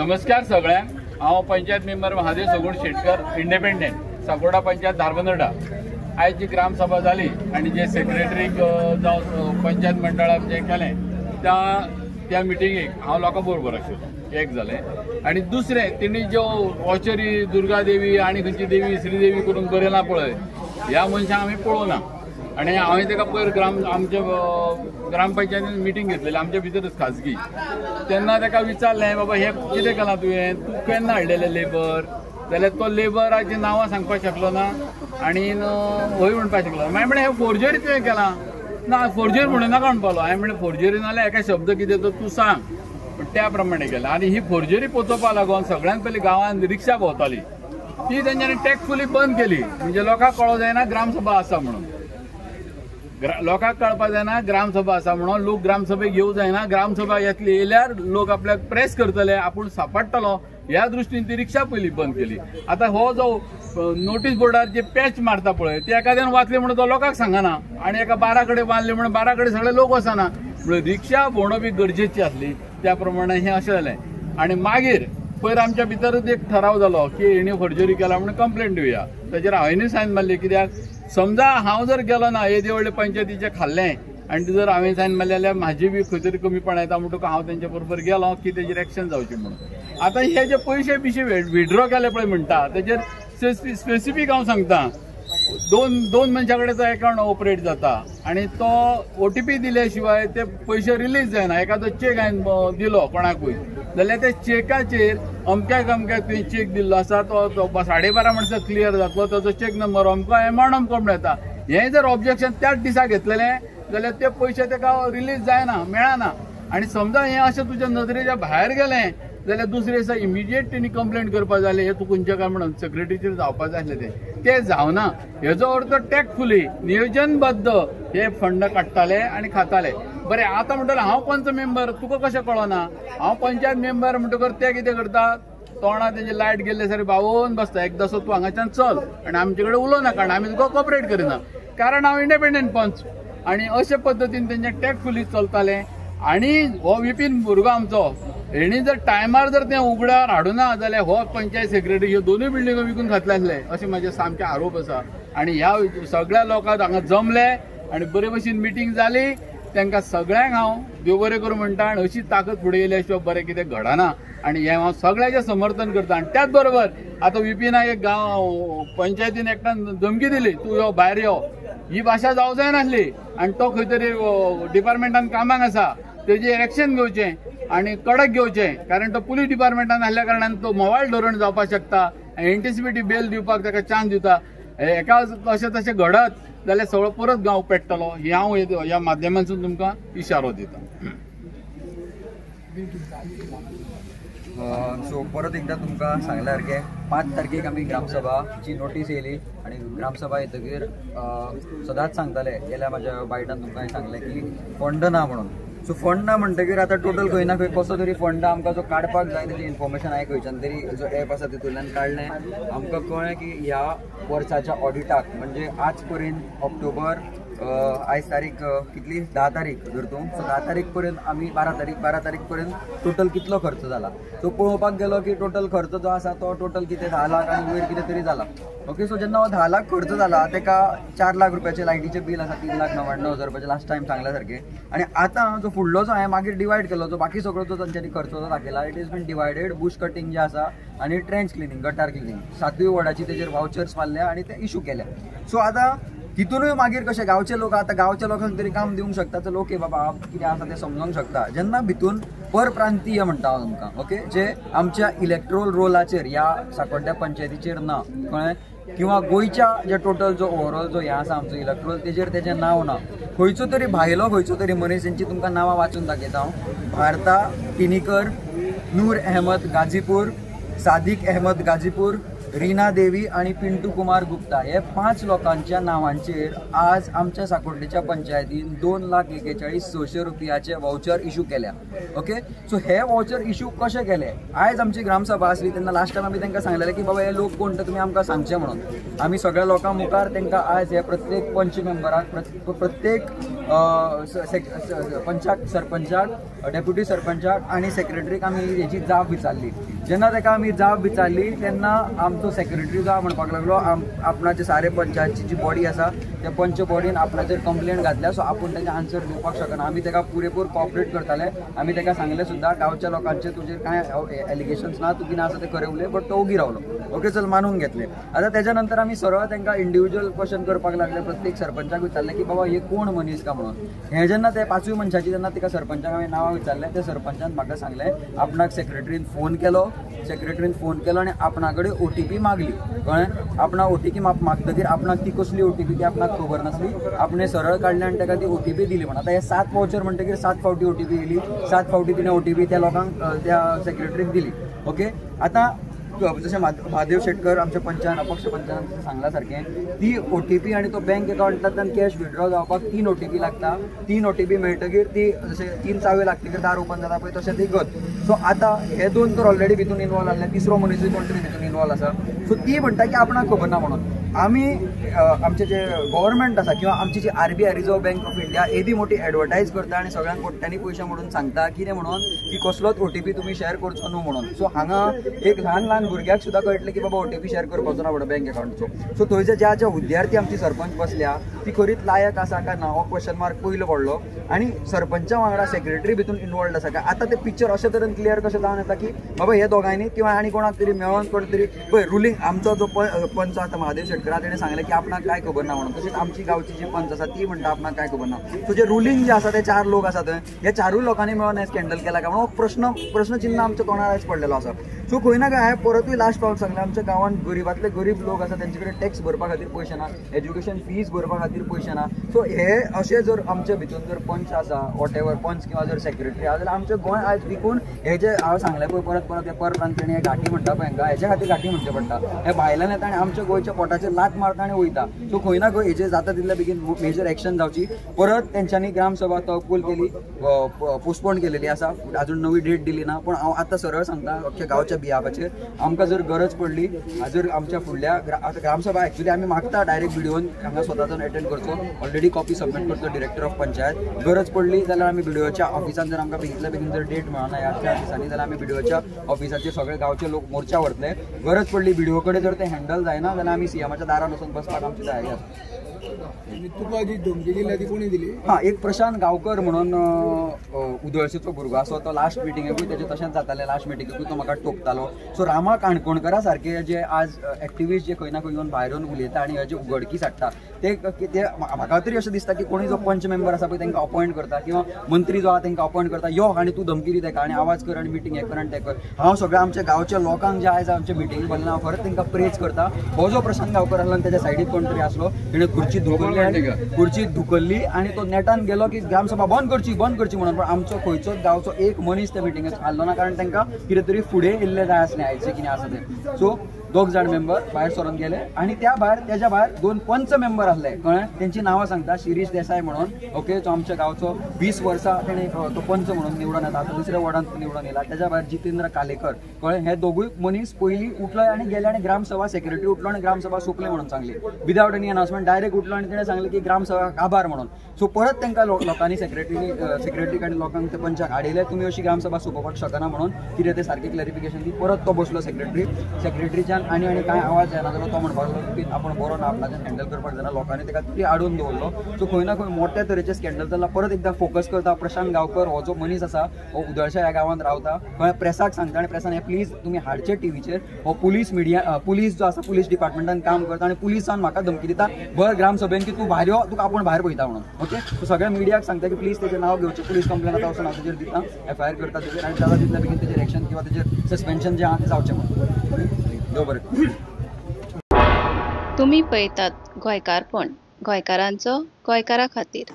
नमस्कार सगळ्यांक, हांव पंचायत मेंबर महादेव सगुण शेटकर, इंडिपेंडंट, साकोर्डा पंचायत धारबंदोडा. आयज जी ग्रामसभा जाली आनी जे सेक्रेटरीक जावं पंचायत मंडळान जें केलें त्या मिटिंगेक हांव लोकां बरोबर आशिल्लो. एक जालें. आनी दुसरें, तेणी ज्यो वॉचरी दुर्गा देवी आनी खंयची देवी श्रीदेवी करून बरयलां पळय, ह्या मनशांक आमी पळोवना. आनी हांवें ताका पयर आमच्या ग्रामपंचायतीन मिटींग घेतलेली आमच्या भितरच खाजगी, तेन्ना ताका विचारलें, बाबा हें कितें केलां तुवें, तूं केन्ना हाडलेलें लेबर? जाल्यार तो लेबराची नांवां सांगपाक शकलो ना आनी हय म्हणपाक शकलो. मागीर म्हणलें हें फोर्जरी तुवें केलां. ना, फोर्जरी म्हणून नाका म्हणपालो. हांवें म्हणलें फोर्जरी नाल्यार एका शब्द कितें तो तूं सांग. पण त्या प्रमाणे केलें. आनी ही फोर्जरी पोचोवपा लागून सगळ्यांत पयलीं गांवांत रिक्षा भोंवताली ती तेंच्यांनी टॅक्टफुली बंद केली. म्हणजे लोकांक कळो जायना ग्रामसभा आसा म्हणून, लोकांक कळपा जायना ग्रामसभा आसा म्हणून, लोक ग्रामसभेक येवं जायना. ग्रामसभा येतली येयल्यार लोक आपल्याक प्रेस करतले, आपूण सापडटलो ह्या दृश्टीन ती रिक्षा पयली बंद केली. आतां हो जो नोटीस बोर्डार जे पॅच मारता पळय ते एखाद्यान वाचले म्हणून तो लोकांक सांगना आनी एका 12 कडेन बांदले म्हणून 12 कडेन सगळे लोक वचना. म्हणून रिक्षा भोंवणो बी गरजेची आसली, त्या प्रमाणे हें अशें जालें. आनी मागीर पयर आमच्या भितरूच एक ठराव जालो की हेणी फोर्जरी केला म्हणून कंप्लेंट दिवया. ताचेर हांवेनूय सायन मारली. कित्याक समजा हांव जर गेलो ना येदे व्हडले पंचायतीचें खाल्लें आनी जर हांवें सायन मारलें जाल्यार म्हाजी बी खंय तरी कमीपणां येता म्हणटकूच हांव तेंच्या बरोबर गेलो की तेजेर एक्शन जावची म्हणून. आतां हे जे पयशे बिशे विड्रॉ केले पळय म्हणटा तेजेर स्पेसिफीक हांव सांगता, दोन मनशां कडेन तो एकाउंट ऑपरेट जाता आनी तो OTP दिल्या शिवाय ते पयशे रिलीज जायना. एखादो चेक हांवें दिलो कोणाकूय जाल्यार त्या चेकाचेर अमक्याक अमक्याक तुवें चेक दिल्लो आसा तो 12:30 म्हणसर क्लियर जातलो, ताजो चेक नंबर अमको, एमावंट अमको म्हण येता. हें जर ऑब्जेक्शन त्याच दिसा घेतलेलें जाल्यार ते पयशे ताका रिलीज जायना, मेळना. आनी समजा हें अशें तुज्या नदरेच्या भायर गेलें जाल्यार दुसरे दिसा इमिजिएट तेणी कंप्लेंट करपा जालें, हें तूं खंयच्या काय म्हणून सेक्रेटरीचेर जावपा जाय आसलें, तें जावना. हेजो अर्थ टॅक्टफुली नियोजनबद्ध हे फंड काडटाले आनी खाताले. बरें, आतां म्हणटलें हांव पंच मेंबर, तुका कशें कळना? हांव पंचायत मेंबर म्हणटकर ते कितें करता, तोंडा तेजी लायट गेल्ले सारकी बावोवन बसता. एकदांसो तूं हांगाच्यान चल आनी आमचे कडेन उलोवं नाका आनी आमी तुका कॉपरेट करिना, कारण हांव इंडिपेंडंट पंच. आनी अशे पद्दतीन तेंचे टॅक्टफुली चलतालें. आनी हो विपीन भुरगो आमचो हेणी जर टायमार जर तें उगड्यार हाडूना जाल्यार हो पंचायत सेक्रेटरी ह्यो दोनूय बिल्डिंगो विकून खातले आसले अशें म्हाजे सामके आरोप आसा. आनी ह्या सगळ्या लोकांक हांगा जमले आनी बरे भशेन मिटींग जाली. तांकां सगळ्यांक हांव देव बरें करूं म्हणटा आनी अशी ताकद फुडें येयल्या शिवाय बरें कितें घडना आनी हें हांव सगळ्याचें समर्थन करता. आनी त्याच बरोबर आतां विपिनाक एक गांव पंचायतीन एकट्यान धमकी दिली, तूं यो भायर यो, ही भाशा जावं जायनासली. आनी तो खंय तरी डिपार्टमेंटान कामाक आसा, तेजेर एक्शन घेवचें आनी कडक घेवचें, कारण तो पुलीस डिपार्टमेंटान आसल्या कारणान तो मोबायल धोरण जावपाक शकता, एंटिसिपेटी बेल दिवपाक ताका चान्स दिता. एका अशें तशें घडत जाल्यार सगळो परत गांव पेट्टलो. हें हांव ह्या माध्यमांतसून तुमकां इशारो दिता. सो परत एकदा तुमकां सांगल्या सारकें 5 तारखेक आमी ग्रामसभाची नोटीस येयली आनी ग्रामसभा येतकीर सदांच सांगताले, गेल्या म्हाज्या बायटान तुमकां सांगलें की फंड ना म्हणून. सो फंड ना म्हणटकीर आतां टोटल खंय ना खंय कसो तरी फंड आमकां जो काडपाक जाय तेजें इन्फॉर्मेशन हांवें खंयच्यान तरी जो एप आसा तितूंतल्यान काडलें. आमकां कळ्ळें की ह्या वर्साच्या ऑडिटाक म्हणजे आज पर्यंत ऑक्टोबर आयज तारीख कितली 10 तारीख धर तूं, सो 10 तारीख पर्यंत आमी 12 तारीख पर्यंत टोटल कितलो खर्च जाला सो पळोवपाक गेलो की टोटल खर्च जो आसा तो टोटल कितें 10 लाख आनी वयर कितें तरी जाला. ओके, सो जेन्ना हो 10 लाख खर्च जाला तेका 4 लाख रुपयाचें लायटीचें बील आसा, 3,99,000 रुपयाचें लास्ट टायम सांगल्या सारकें. आनी आतां जो फुडलो जो हांवें मागीर डिवायड केलो जो बाकी सगळो जो तांच्यांनी खर्च जो दाखयला it is been divided bush cutting जें आसा आनी ट्रेंच क्लिनींग, गटार क्लिनींग 7वी वॉर्डाची तेजेर वावचर्स मारल्या आनी ते इशू केल्या. सो आतां तितूनय मागीर कशें गांवचे लोक आतां गांवच्या लोकांक तरी काम दिवंक शकता, चल ओके बाबा कितें आसा तें समजोंक शकता. जेन्ना भितून परप्रांतीय म्हणटा हांव तुमकां, ओके, जे आमच्या इलेक्ट्रोल रोलाचेर ह्या साकोड्ड्या पंचायतीचेर ना, कळ्ळें, किंवा गोंयच्या जे टोटल जो ओवरऑल जो हें आसा आमचो इलेक्ट्रोल तेजेर तेजें नांव ना, खंयचो तरी भायलो खंयचो तरी मनीस तेंची तुमकां नांवां वाचून दाखयता हांव. भारता टिनीकर, नूर अहमद गाजीपूर, सादिक अहमद गाजीपूर, रीना देवी आनी पिंटू कुमार गुप्ता हे 5 लोकांच्या नांवांचेर आज आमच्या साकोड्डेच्या पंचायतीन 2,41,600 रुपयाचे वावचर इशू केल्या. ओके, सो हे वावचर इशू कशे केले? आयज आमची ग्रामसभा आसली तेन्ना लास्ट टायम आमी तांकां सांगलेलें की बाबा हे लोक कोण ते तुमी आमकां सांगचे म्हणून. आमी सगळ्या लोकां मुखार तांकां आयज हे प्रत्येक पंच मेंबराक, प्रत्येक पंचाक, सरपंचाक, डेप्युटी सरपंचाक आनी सेक्रेटरीक आमी हेजी जाप विचारली. जेन्ना ताका आमी जाप विचारली तेन्ना आमचो सेक्रेटरी जो म्हणपाक लागलो आपणाचे सारे पंचायतची जी बॉडी आसा त्या पंच बॉडीन आपणाचेर कंप्लेन घातल्या, सो आपूण तांकां आन्सर दिवपाक शकना. आमी ताका पुरेपूर कॉपरेट करताले, आमी ताका सांगलें सुद्दां गांवच्या लोकांचे तुजेर कांय एलिगेशन्स ना, तूं कितें आसा तें खरें उलय, बट तो ओगी रावलो. ओके चल मानून घेतलें. आतां तेज्या नंतर आमी सरळ तांकां इंडिविज्युअल क्वेश्चन करपाक लागले, प्रत्येक सरपंचाक विचारलें की बाबा हे कोण मनीस का म्हणून. हें जेन्ना ते पांचूय मनशाची जेन्ना तिका सरपंचाक हांवें नांवां विचारलें, त्या सरपंचान म्हाका सांगलें आपणाक सेक्रेटरीन फोन केलो, सेक्रेटरीन फोन केलो आनी आपणा कडेन OTP मागली. कळ्ळें, आपणा OTP मागतकीर आपणाक ती कसली OTP ती आपणाक खबर नासली, आपणें सरळ काडली आनी ताका ती OTP दिली म्हण. आतां हे 7 वावचर म्हणटकीर 7 फावटी OTP येयली, 7 फावटी तिणें OTP त्या लोकांक त्या सेक्रेटरीक दिली. ओके, आतां जशें महादेव शेटकर आमच्या पंचान अपक्ष पंचान सांगला सारकें ती OTP आनी तो बँक अकावंटांतल्यान कॅश विड्रॉ जावपाक 3 OTP लागता. 3 OTP मेळटकीर ती जशें 3 चावे लागतकीर दार ओपन जाता पळय तशें ती गत. सो आतां हे 2 तर ऑलरेडी भितून इनवॉल्व आसले, तिसरो मनीसूय कोण तरी भितून इनवॉल्व आसा. सो ती म्हणटा की आपणाक खबर ना म्हणून. आमी आमचे जे गव्हर्मेंट आसा किंवा आमची जी RBI Reserve Bank of India येदी मोठी एडवर्टायज करता आनी सगळ्यांक कोट्यांनी पयशे म्हणून सांगता कितें म्हणून की कसलोच OTP तुमी शेअर करचो न्हू म्हणून. सो हांगा एक ल्हान ल्हान भुरग्याक सुद्दां कळटलें की बाबा OTP share करपाचो ना म्हणून बँक अकावंटचो. सो थंय ज्या ज्या विद्यार्थी आमची सरपंच बसल्या ती खरीच लायक आसा काय ना हो क्वेश्चन मार्क पयलो पडलो. आनी सरपंचा वांगडा सेक्रेटरी भितून इनवॉल्ड आसा काय. आतां तें पिक्चर अशें तरेन क्लियर कशें जावन येता की बाबा हे दोगांयनी किंवा आनी कोणाक तरी मेळोन कोण तरी पळय रुलींग आमचो जो पंच आसा महादेव शेटकर तेणें सांगलें की आपणाक कांय खबर ना म्हणून. तशेंच आमची गांवची जी पंच आसा ती म्हणटा आपणाक कांय खबर ना. सो जे रुलींग जे आसा ते 4 लोक आसा थंय, हे 4 लोकांनी मेळोन हें स्कँडल केला काय म्हणून प्रश्नचिन्ह आमच्या तोंडार आयज पडलेलो आसा. सो खंय ना खंय हांवें परतूय लास्ट पावट सांगलें आमच्या गांवांत गरिबांतले गरीब लोक आसा तेंचे कडेन टॅक्स भरपा खातीर पयशे ना, एज्युकेशन फीज भरपा खातीर पयशे ना. सो हे अशे जर आमच्या भितून जर पंच आसा what ever पंच किंवा जर सेक्रेटरी आसा जाल्यार आमचें गोंय आयज विकून हे जे हांव सांगलें पळय परत परत हे परप्रांतीय घाटी म्हणटा पळय हांकां, हेच्या खातीर घाटी म्हणचें पडटा. हे भायल्यान येता आनी आमच्या गोंयच्या पोटाचेर लात मारता आनी वयता. सो खंय ना खंय हेजेर जाता तितल्या बेगीन मेजर एक्शन जावची. परत तेंच्यांनी ग्रामसभा तहकूल केली, पोस्टपोन केलेली आसा, अजून नवी डेट दिली ना. पूण हांव आतां सरळ सांगता अख्ख्या गांवच्या बिहाफाचेर आमकां जर गरज पडली जर आमच्या फुडल्या ग्रामसभा एक्चुअली आमी मागता डायरेक्ट बिडिओन हांगा स्वता जावन एटेंड करचो, ऑलरेडी कॉपी सबमीट करचो डिरेक्टर ऑफ पंचायत. गरज पडली जाल्यार आमी बिडिओच्या ऑफिसान जर आमकां बेगितल्या बेगीन जर डेट मेळना ह्या 4 दिसांनी जाल्यार आमी बिडिओच्या ऑफिसाचेर सगळे गांवचे लोक मोर्चा व्हरतले. गरज पडली बिडिओ कडेन जर ते हँडल जायना जाल्यार आमी सीएमाच्या दारान वचून बसपाक आमची तयारी आसा. तुका जी धमकी दिल्या ती कोणी दिली? हां, एक प्रशांत गांवकर म्हणून उदळशेचो भुरगो आसा, तो लास्ट मिटिंगेकूय तेजें तशेंच जातालें, लास्ट मिटिंगेकूय तो म्हाका टोकतालो. सो रामा काणकोणकरा सारके जे आज एक्टिविस्ट जे खंय ना खंय येवन भायर येवन उलयता आनी हे जे उगडकीस हाडटा ते म्हाका तरी अशें दिसता की कोणी जो पंच मेंबर आसा पळय तांकां अपॉयंट करता किंवा मंत्री जो आसा तांकां अपॉयंट करता, यो आनी तूं धमकी दी ताका आनी आवाज कर आनी मिटींग हें कर आनी तें कर. हांव सगळ्या आमच्या गांवच्या लोकांक जे आयज आमच्या मिटिंग बसला हांव खरेंच तांकां प्रेज करता. हो जो प्रशांत गांवकर आसलो आनी तेज्या सायडीक कोण तरी आसलो तेणें खुर्ची धुकल्ली, खुर्ची धुकल्ली आनी तो नेटान गेलो की ग्रामसभा बंद करची बंद करची म्हणून. पण आमचो खंयचोच गांवचो एक मनीस त्या मिटिंगेक हाडलो ना, कारण तांकां कितें तरी फुडें येयल्लें जाय आसलें आयचें कितें आसा तें. सो 2 जाण मेंबर भायर सरून गेले आनी त्या भायर तेज्या भायर 2 पंच मेंबर आसले, कळ्ळें, तेंची नांवां सांगता. शिरीष देसाय म्हणून, ओके, जो आमच्या गांवचो 20 वर्सां तेणें तो पंच म्हणून निवडून येता, आतां दुसऱ्या वॉर्डांत निवडून येयला. तेज्या भायर जितेंद्र कालेकर, कळ्ळें, हे दोगूय मनीस पयलीं उठले आनी गेले आनी ग्रामसभा सेक्रेटरी उठलो आनी ग्रामसभा सोंपले म्हणून सांगली विदावट एनी अनाउन्समेंट. डायरेक्ट उठलो आनी तेणें सांगलें की ग्रामसभा आभार म्हणून. सो परत तांकां लोकांनी सेक्रेटरीक आनी लोकांक ते पंचाक हाडयले, तुमी अशी ग्रामसभा सोंपोवपाक शकना म्हणून कितें तें सारकें क्लॅरिफिकेशन दी. परत तो बसलो सेक्रेटरी, सेक्रेटरीच्यान आनी आनी कांय आवाज येना जालो, तो म्हणपाक लागलो की आपूण बरो ना, आपणाच्यान हँडल करपाक जायना, लोकांनी ताका तरी आडोवन दवरलो. सो खंय ना खंय मोठ्या तरेचें स्कँडल चल्लां. परत एकदां फोकस करता प्रशांत गांवकर हो जो मनीस आसा हो उदळशा ह्या गांवांत रावता, कळ्ळें, प्रेसाक सांगता आनी प्रेसान हें प्लीज तुमी हाडचे टिवीचेर, हो पुलीस मिडिया पुलीस जो आसा पुलीस डिपार्टमेंटान काम करता आनी पुलिसान म्हाका धमकी दिता भर ग्रामसभेन की तूं भायर यो, तुका आपूण भायर पळयता म्हणून. ओके, सो सगळ्या मिडियाक सांगता की प्लीज तेजें नांव घेवचें, पुलीस कंप्लेन आतां वचून हांव तेजेर दिता, एफआयआर करता तेजेर आनी जाता तितल्या बेगीन तेजेर एक्शन किंवा तेजेर सस्पेन्शन जें आहा तें जावचें म्हणून. तुम्ही पळयतात गोंयकारपण, गोंयकारांचो गोंयकारा खातीर.